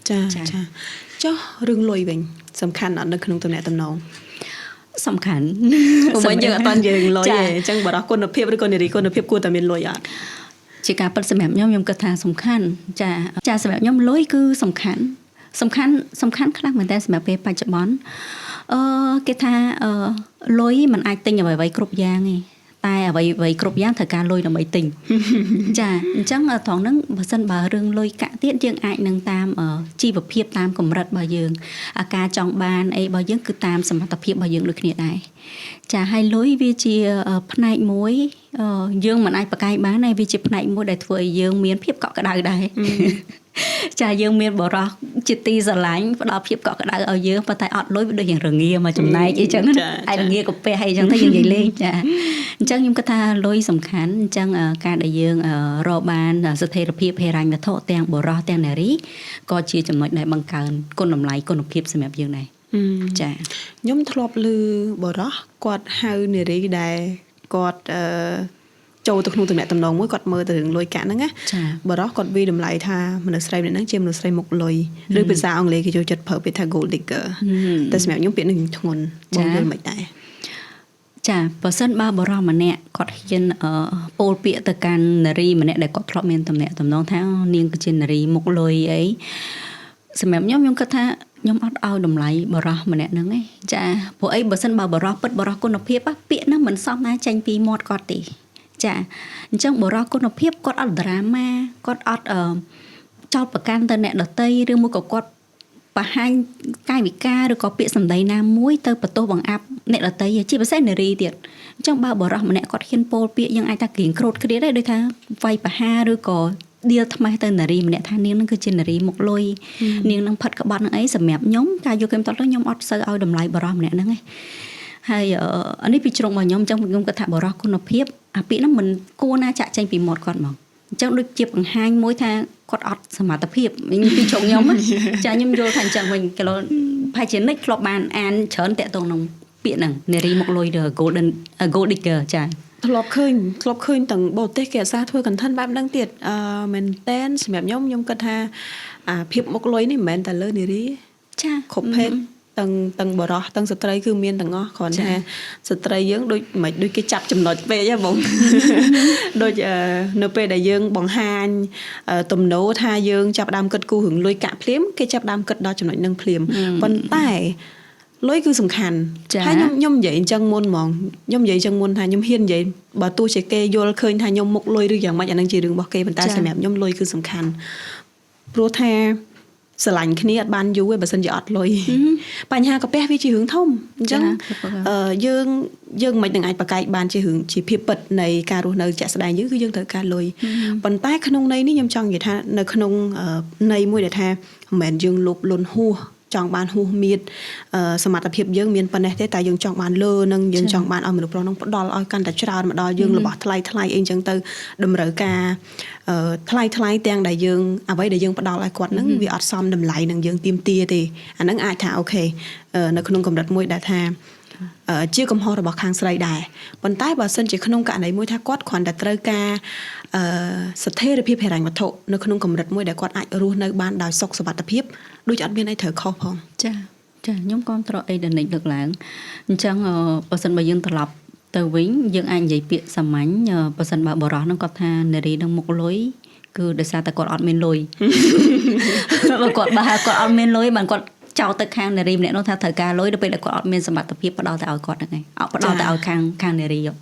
ចា ចា ចាចុះរឿងលុយវិញសំខាន់អត់នៅក្នុងទំនាក់ទំនង សំខាន់ ព្រោះមិញយើងអត់តាន់និយាយរឿងលុយ ចា ទេអញ្ចឹងបរិះគុណភាពឬក៏នារីគុណភាពគួរតែមានលុយអត់ ជាការពិតសម្រាប់ខ្ញុំខ្ញុំគិតថាសំខាន់ចាចាសម្រាប់ខ្ញុំលុយគឺសំខាន់សំខាន់សំខាន់ខ្លាំងមែនតើសម្រាប់ពេលបច្ចុប្បន្នគេថាលុយมันអាចទិញអ្វីៗគ្រប់យ៉ាងទេតែអ្វីអ្វីគ្រប់យ៉ាងត្រូវការលុយដើម្បីទិញ ចាអញ្ចឹងត្រង់ហ្នឹងបើសិនបើរឿងលុយកាក់ទៀតយើងអាចនឹងតាមជីវភាពតាមកម្រិតរបស់យើងអាការចង់បានអីរបស់យើងគឺតាមសមត្ថភាពរបស់យើងដូចគ្នាដែរចាហើយលុយវាជាផ្នែកមួយយើងមិនអាចប្រកែកបានទេវាជាផ្នែកមួយដែលធ្វើឲ្យយើងមានភាពកក់ក្ដៅដែរចាយើងមានបរោះជាទីស្រឡាញ់ផ្ដល់ភាពកក់ក្ដៅឲ្យយើងប៉ុន្តែអត់លុយវាដូចយ៉ាងរងាមកចំណែកអីចឹងណាឯរងាកាពះអីចឹងទៅយើងនិយាយលេងចាអញ្ចឹងខ្ញុំគិតថាលុយសំខាន់អញ្ចឹងការដែលយើងរកបានស្ថិរភាពហិរញ្ញវត្ថុទាំងបុរសទាំងនារីក៏ជាចំណុចដែលបង្កើនគុណតម្លៃគុណភាពសម្រាប់យើងដែរចា ខ្ញុំធ្លាប់ឮបុរសគាត់ហៅនារីដែលគាត់ចូលទៅក្នុងទំនាក់ទំនងមួយគាត់មើលទៅរឿងលុយកាក់ហ្នឹងណា ចា បុរសគាត់វាយតម្លៃថាមនុស្សស្រីម្នាក់ហ្នឹងជាមនុស្សស្រីមុខលុយឬភាសាអង់គ្លេសគេចូលចិត្តប្រើពាក្យថា gold digger តែសម្រាប់ខ្ញុំពាក្យនេះខ្ញុំធ្ងន់បងយល់មិនដែរ ចាបើសិនបើបុរសម្នាក់គាត់ហ៊ានពោលពាក្យទៅកាន់នារីម្នាក់ដែលគាត់ធ្លាប់មានទំនាក់ទំនងថានាងគឺជានារីមុខលុយអីសម្រាប់ខ្ញុំខ្ញុំគិតថាខ្ញុំអត់ឲ្យតម្លៃបុរសម្នាក់ហ្នឹងឯងចាព្រោះអីបើសិនបើបុរសពិតបុរសគុណភាពពាក្យហ្នឹងមិនសមណាចេញពីមាត់គាត់ទេចាអញ្ចឹងបុរសគុណភាពគាត់អត់ដ្រាម៉ាគាត់អត់អឺចោតប្រកាន់ទៅអ្នកដតីឬមួយក៏គាត់បង្ហាញកាយវិការឬក៏ពាក្យសម្ដីណាមួយទៅបន្ទោសបង្អាប់អ្នកដតីជាពិសេសនារីទៀតអញ្ចឹងបើបុរសម្នាក់គាត់ហ៊ានពោលពាក្យយើងអាចថាក្រៀងក្រោតគ្រៀតដែរដូចថាវាយប្រហារឬក៏ដៀលថ្មេះទៅនារីម្នាក់ថានាងនឹងគឺជានារីមុខលុយនាងនឹងផិតក្បត់នឹងអីសម្រាប់ខ្ញុំការយកគេមកតទៅខ្ញុំអត់សូវឲ្យតម្លៃបុរសម្នាក់ហ្នឹងឯងហើយអានេះពីជ្រុងរបស់ខ្ញុំអញ្ចឹងខ្ញុំគិតថាបុរសគុណភាពអាពាក្យហ្នឹងមិនគួរណាចាក់ចេញពីមាត់គាត់ហ្មងអញ្ចឹងដូចជាបង្ហាញមួយថាគាត់អត់សមត្ថភាពពីជ្រុងខ្ញុំចាខ្ញុំយល់ថាអញ្ចឹងវិញគីឡូប្រហែលជានិចធ្លាប់បានអានច្រើនតាក់ទងនឹងពាក្យហ្នឹងនារីមុខលុយ the gold digger ចា ធ្លាប់ឃើញទាំងបរទេសគេអាសាធ្វើ content បែបហ្នឹងទៀតមែនតែនសម្រាប់ខ្ញុំខ្ញុំគិតថាអាភាពមុខលុយនេះមិនមែនតែលើនារី ចា គ្រប់ភេទទាំងទាំងបុរសទាំងស្ត្រីគឺមានទាំងអស់គ្រាន់ថាស្ត្រីយើងដូចមិនដូចគេចាប់ចំណុចពេកហ៎បងដូចនៅពេលដែលយើងបង្ហាញទំនោរថាយើងចាប់ដើមគិតគូររឿងលុយកាក់ភ្លាមគេចាប់ដើមគិតដល់ចំណុចនឹងភ្លាមប៉ុន្តែលុយគឺសំខាន់ហើយខ្ញុំខ្ញុំនិយាយអញ្ចឹងមុនហ្មងខ្ញុំនិយាយអញ្ចឹងមុនថាខ្ញុំហ៊ាននិយាយបើទោះជាគេយល់ឃើញថាខ្ញុំមុខលុយឬយ៉ាងម៉េចអានឹងជារឿងរបស់គេប៉ុន្តែសម្រាប់ខ្ញុំលុយគឺសំខាន់ព្រោះថាស្រឡាញ់គ្នាអត់បានយូរទេបើសិនជាអត់លុយបញ្ហាកាពះវាជារឿងធំអញ្ចឹងយើងយើងមិននឹងអាចប្រកែកបានជារឿងជាភាពពិតនៃការរស់នៅជាក់ស្ដែងយើងគឺយើងត្រូវការលុយប៉ុន្តែក្នុងន័យនេះខ្ញុំចង់និយាយថានៅក្នុងន័យមួយដែលថាមិនមែនយើងលោភលន់ហួសចង់បានហួសមៀតសមត្ថភាពយើងមានប៉ុណ្ណេះទេតែយើងចង់បានលើនឹងយើងចង់បានឲ្យមនុស្សប្រុសនឹងផ្ដល់ឲ្យកាន់តែច្រើនមកដល់យើងរបស់ថ្លៃថ្លៃអីចឹងទៅតម្រូវការថ្លៃថ្លៃទាំងដែលយើងអ្វីដែលយើងផ្ដល់ឲ្យគាត់នឹងវាអត់សមតម្លៃនឹងយើងទៀមទាទេអាហ្នឹងអាចថា okay នៅក្នុងកម្រិតមួយដែលថាជាកំហុសរបស់ខាងស្រីដែរប៉ុន្តែបើសិនជាក្នុងករណីមួយថាគាត់គ្រាន់តែត្រូវការអឺស្ថិរភាពហិរញ្ញវត្ថុនៅក្នុងកម្រិតមួយដែលគាត់អាចរស់នៅបានដោយសុខសុវត្ថិភាពដូចអត់មានអីត្រូវខុសផង ចាចាខ្ញុំគាំទ្រអីដែលនិចលើកឡើងអញ្ចឹងបើសិនបើយើងត្រឡប់ទៅវិញយើងអាចនិយាយពាក្យសាមញ្ញបើសិនបើបុរសហ្នឹងគាត់ថានារីនឹងមុខលុយគឺដោយសារតែគាត់អត់មានលុយបើគាត់បើគាត់អត់មានលុយបានគាត់ចោលទៅខាងនារីម្នាក់នោះថាត្រូវការលុយដល់ពេលដែលគាត់អត់មានសមត្ថភាពផ្ដល់ទៅឲ្យគាត់ហ្នឹងឯងអត់ផ្ដល់ទៅឲ្យខាងខាងនារី។